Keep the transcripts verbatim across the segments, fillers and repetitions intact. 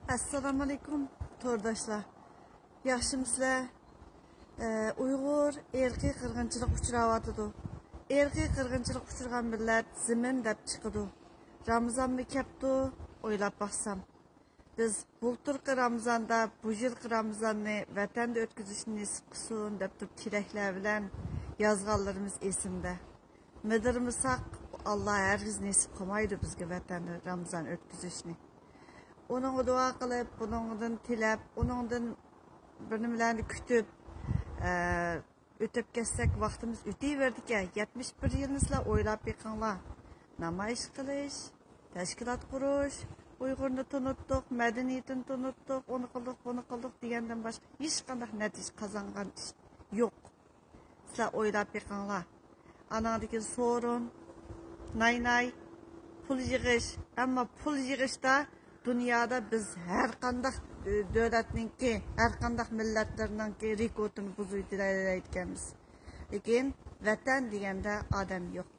ئەسسالامۇئەلەيكۇم تورداشلار. ياخشىمۇسىلەر؟ ئە، ئۇيغۇر ئىرقىي قىرغىنچىلىققا ئۇچراۋاتىدۇ. ئىرقىي قىرغىنچىلىققا ئۇچرىغان مىللەت زېمىن دەپ چىقىدۇ. رامىزانمۇ كەپتۇ، ئويلاپ باقسام. بىز بۇلتۇرقى رامىزاندا بۇ يىلقى رامىزاننى ۋەتەندە ئۆتكۈزۈشنى نېسىپ قىلسۇن دەپ تۇرۇپ تىلەكلەر بىلەن يازغانلىرىمىز ئېسىمدە. مىدىرمىساق، ئاللا ھەرگىز نېسىپ قىلمايدۇ بىزگە ۋەتەندە رامىزان ئۆتكۈزۈشنى. ئۇنىڭغا دۇئا قىلىپ، بۇنىڭدىن تىلەپ، ئۇنىڭدىن بىر نېمىلەرنى كۈتۈپ، ئە، ئۆتۈپ كەتسەك، ۋاقتىمىز ئۆتۈۋېرىدىكەن. يەتمىش بىر يىلنى سىلەر ئويلاپ بېقىڭلار. نامايىش قىلىش، تەشكىلات قۇرۇش، ئۇيغۇرنى تونۇتتۇق، مەدەنىيىتىنى تونۇتتۇق، ئۇنى قىلدۇق، بۇنى قىلدۇق دېگەندىن باشقا ھېچقانداق نەتىجە قازانغان ئىش يوق. سىلەر ئويلاپ بېقىڭلار. ئاناڭدىن كېيىن سورۇن، ناي-ناي، پۇل يىغىش. ئەمما پۇل يىغىشتا دۇنيادا بىز ھەر قانداق، ئۆ، دۆلەتنىڭكى، ھەر قانداق مىللەتلەرنىڭكى رېكورتىنى بۇزۇۋېتەلەيدىكەنمىز. لېكىن ۋەتەن دېگەندە ئادەم يوق.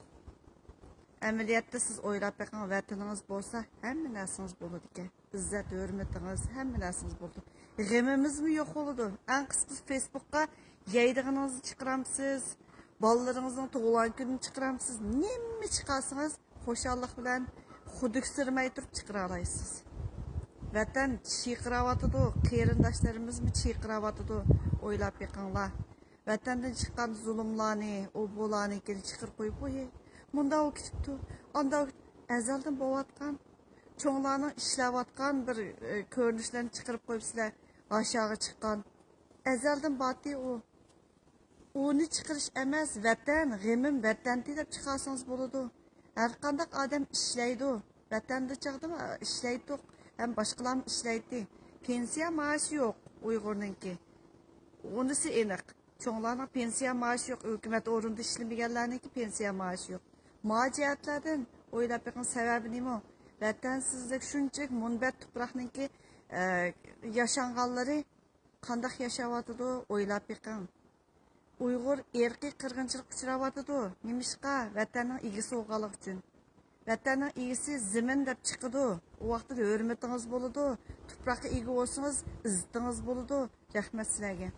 ئەمەلىيەتتە سىز ئويلاپ بېقىڭ، ۋەتىنىڭىز بولسا ھەممە نەرسىڭىز بولىدىكەن. ئىززەت، ھۆرمىتىڭىز، ھەممە نەرسىڭىز بولىدۇ. غېمىمىزمۇ يوق بولىدۇ. ئەڭ قىسقىسى فېيسبۇكقا يەيدىغىنىڭىزنى چىقىرامسىز، بالىلىرىڭىزنىڭ تۇغۇلغان كۈنىنى چىقىرامسىز، نېمە چىقارسىڭىز خۇشاللىق بىلەن خۇدۈكسىرىمەي تۇرۇپ چىقىرالايسىز. ۋەتەن چىرقىراۋاتىدۇ، قېرىنداشلىرىمىزمۇ چىرقىراۋاتىدۇ. ئويلاپ بېقىڭلار. ۋەتەندىن چىققان زۇلۇملارنى، ئۇ بۇلارنىڭكىنى چىقىرىپ قويۇپ، ۋوي، مۇنداق بولۇپ كېتىپتۇ، ئانداق بولۇپ كېتىپتۇ. ئەزەلدىن بولۇۋاتقان، چوڭلارنىڭ ئىشلەۋاتقان بىر، ئە، كۆرۈنۈشلەرنى چىقىرىپ قويۇپسىلەر، ھاشاغا چىققان. ئەزەلدىن بارتى ئۇ. ئۇنى چىقىرىش ئەمەس، ۋەتەن، غېمىم ۋەتەنتى دەپ چىقارسىڭىز بولىدۇ. ھەر قانداق ئادەم ئىشلەيدۇ. ۋەتەندە چاغدا ئىشلەيتتۇق، ھەم باشقىلارمۇ ئىشلەيتتى. پېنسىيە مائاشى يوق ئۇيغۇرنىڭكى. ئۇنىسى ئېنىق. چوڭلارنىڭ پېنسىيە مائاشى يوق، ھۆكۈمەت ئورنىدا ئىشلىمىگەنلەرنىڭكى پېنسىيە مائاشى يوق. ما جەھەتلەردىن ئويلاپ بېقىڭ، سەۋەبى نېمە؟ ۋەتەنسىزلىك شۇنچىلىك مۇنبەت تۇپراقنىڭكى، ئە، ياشانغانلىرى قانداق ياشاۋاتىدۇ؟ ئويلاپ بېقىڭ. ئۇيغۇر ئىرقىي قىرغىنچىلىققا ئۇچراۋاتىدۇ. نېمىشقا؟ ۋەتەننىڭ ئىگىسى بولغانلىقى ئۈچۈن. ۋەتەننىڭ ئىگىسى زېمىن دەپ چىقىدۇ. ئۇ ۋاقىتتا ھۆرمىتىڭىز بولىدۇ. تۇپراققا ئىگە بولسىڭىز، ئىززىتىڭىز بولىدۇ. رەھمەت سىلەرگە.